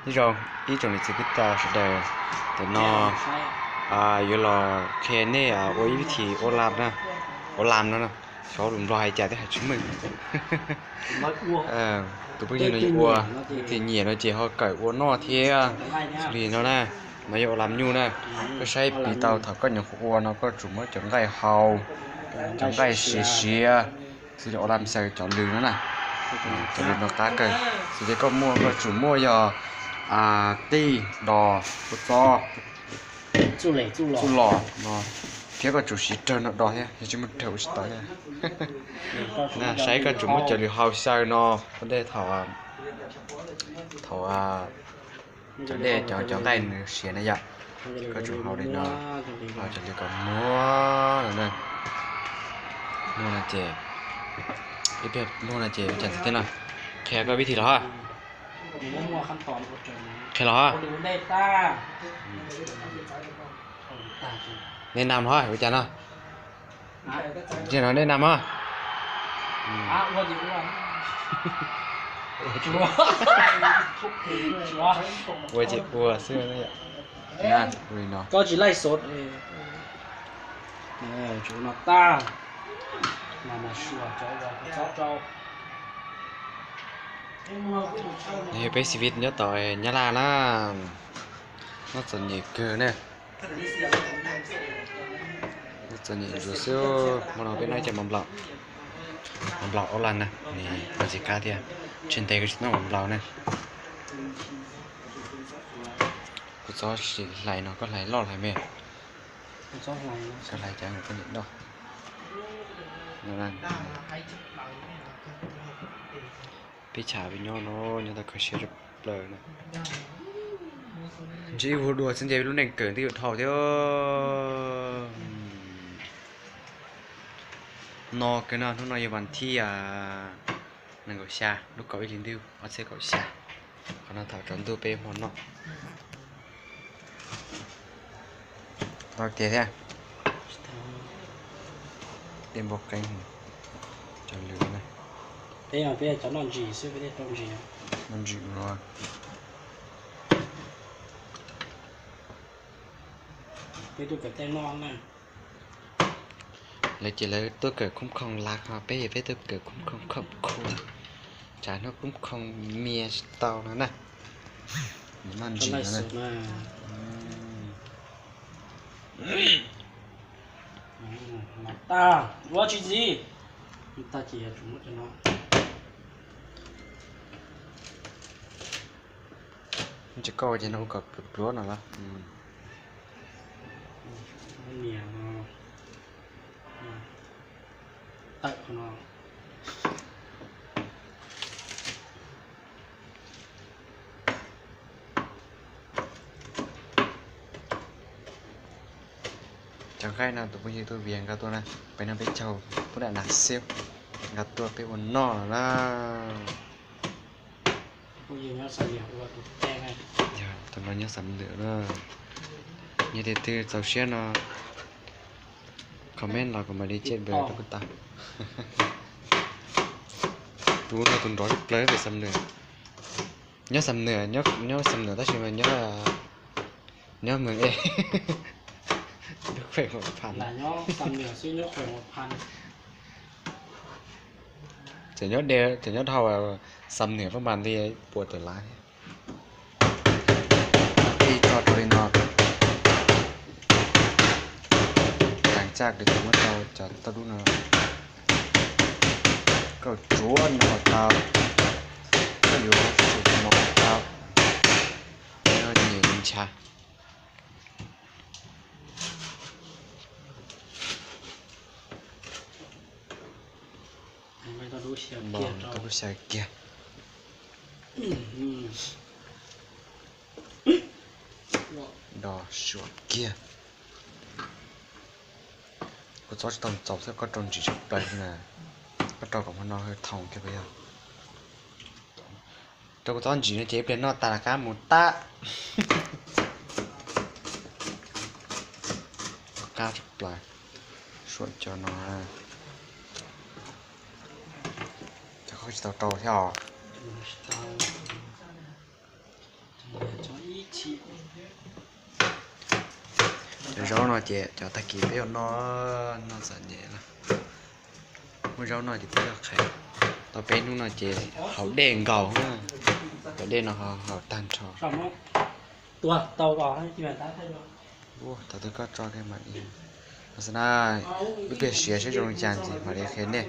Nyob zoo ib tsoom niam txiv kwv tij sawv daws, tam no yuav los qhia nej ua ib vib thi ua lam na, ua lam no na, xyov lus Nplog hais cas thiab hais tsis meej. Tus phooj ywg no yuav ua, tus nyiam no ces ho kawm ua noj thiab. Xws li no na, no yog ua lam nyuj na, koj saib piv tau thaum koj nyuam qhuav ua no koj tsum muab cov nqaij hau, cov nqaij siav siav, xws li ua lam xyaw cov lws no na, cov lws no qab kawg. Xws li koj muaj koj tsum muaj yog tij, dos, kua txob, txuj lom no, thiab koj tsum siv rawg no do thiab, yog tsis muaj rawg ua tsis tau thiab. Saib koj tsum muab cov lws hau xyaw no ua ntej thaum, thaum cov dej cov nqaij nws siav na yom. Koj tsum hau li no, hau cov lws kom muag no na, muag no ces, ib pliag muag no ces ua cas ntxiv thiab no. Qhia koj vib thi los ha. Qhia los ha. Nej nam los ha, ua cas no. Ntsia no nej nam os. Ua ces ua xwb. Koj tsis laij xov. Tsum no tag. Mas mas suas cov uas kuv txob rau. Yog peb xi vi nyob tom Nyab Laj na, noj txom nyem kawg na. Noj txom nyem ntsuav xwb. Hmo no peb noj cov mov nplaum, mov nplaum ua lam na, nws ntxim qab thiab. Tsis ntev kuv tsis noj mov nplaum na. Kuv txob hlais no, koj hlais loj hlais me? Koj hlais cas koj niam loj. Peb chav peb nyob no nyob tau kho siab tshaj plaws na. Ntshe ib vuag dua xwb ntshe lub neej kawm nti dhau thiab. No kawg no, hnub no yog vas thib nees nkaum xya lub kaum ib hlis ntuj ob txhiab kaum xya. Qhov no thaum tsaus ntuj peb hmo noj. Tau tiag thiab. Dej npau qeeb, cov lws na. Peb cov noj ntsis xwb, peb thiaj tau ntsis. Noj ntsis no. Peb tuaj kawm tej noj na. Lawv ces lawv tuaj kawm khoob khoom laj, ho peb ces peb tuaj kawm khoob khoom khoom khu. Tsam hnub khoob khoom mias tsis tau no na. Noj ntsis no na. Mas tag ua tsis txiv, tag ces yuav tsum muab cov no. Ntshe koj ua ces no kuv kom pluav pluav no los. Nias no, tawm qhov no. Cov nqaij no tus phooj ywg tuaj vias nkag tuaj na, peb no peb caug pub dam nas xiab, nkag tuaj peb ua noj lawm na. Yog tus no nyob Xam Nwm na. Yog tias twg txaus siab no comment los kuv mam li chat npawb rau kuv tau. Tus no tus nrov tshaj plaws pem Xam Nwm. Nyob Xam Nwm, nyob Xam Nwm tab sis mas nyob, nyob Mường Êng, nyob khuem Huam Phas. Txawm nyob, txawm nyob dhau Xam Nwm los mas nti puas tawm lav thiab. Ib tso rau li no, tag tsaj kuv tau muab tau cov tauj dub no, koj tsuav no tau, koj yuav tsum no tau, yog nyiam ntshav. Tau lub xyaw kiag. Do suav kiag. Kuv txob tsis tau ntxaus xwb, koj rau ntsis tshaj plaws na. Koj rau kom hmo no hwj thoom kiag puas yog? Rau kuv txob ntsis no ces ib pliag noj tas lawv qab mus tab. Qab tshaj plaws. Suam cov no, cov qhov tsis tau rau thiab os. Cov zaub no ces cov tag kis peb yuav noj, noj txom nyem lawm. Muaj zaub noj ces peb yuav qhwv. Tau peb hnub no ces haus dej nkaus na. Cov dej no haus tag nrho. Tau twg koj tso kiag mam li. Xav na, wb pliag siav seb zoo li cas ntxiv mam li qhia nej.